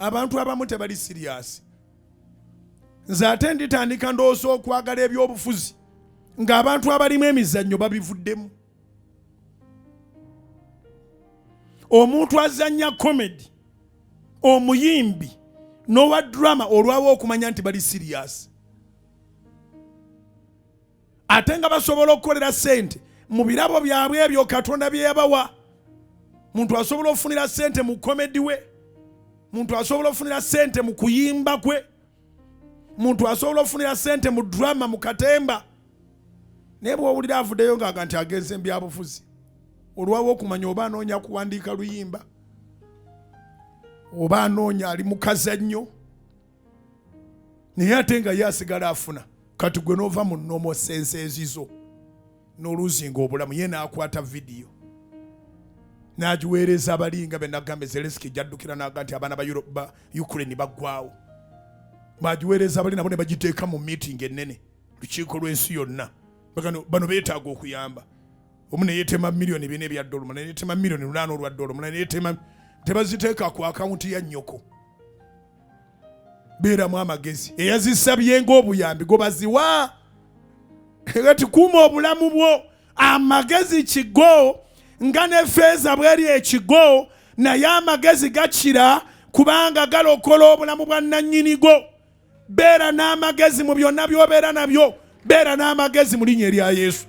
Abantu abamu tebali siriyasi. Nze ate nditandika ndowooza okwagala ebyobufuzi ng'abantu abalimu emizannyo babivuddemu. Omuntu azannya comedy, omuyimbi n'owa drama olwawo okumanya nti bali siriyasi ate nga basobola okukolera sente mu birabo byabwe ebyo Katonda bye yabawa. Muntu asobola okufunira sente mu komedi we, muntu asobola okufunira sente mu kuyimba kwe, muntu asobola okufunira sente mu drama, mu katemba. Naye bw'owulira avuddeyo ng'aga nti agenze mu byabufuzi, olwawo okumanya oba anoonya kuwandiika luyimba oba anoonya ali mu kazannyo, naye ate nga ye asigala afuna. Kati gwe n'ova mu nnomo sense ezizo n'oluzinga obulamu, ye n'akwata vidiyo n'agiweereza abalinga be nagamba Zelensky gyaddukira n'aga nti abaana ba Ukraine baggwawo. Bagiweereza abali nabo ne bagiteeka mu meeting ennene, lukiiko lw'ensi yonna. Bano beetaaga okuyamba. Omu ne yeetema miliyoni 4 ebya dola, omulala ne yeetema miliyoni 8 olwa dola, omulala ne yeetema. Tebaziteeka ku akawunti ya nnyoko. Beeramu amagezi. Eyazisabye ng'obuyambi gobaziwa. Kati kuuma obulamu bwo. Amagezi kigo nga ne feeza bweri ekigo, naye amagezi gakira kubanga galokola obulamu bwa nnannyinigo. Beera n'amagezi mu byonna by'obeera nabyo. Beera n'amagezi mu linnya erya Yesu.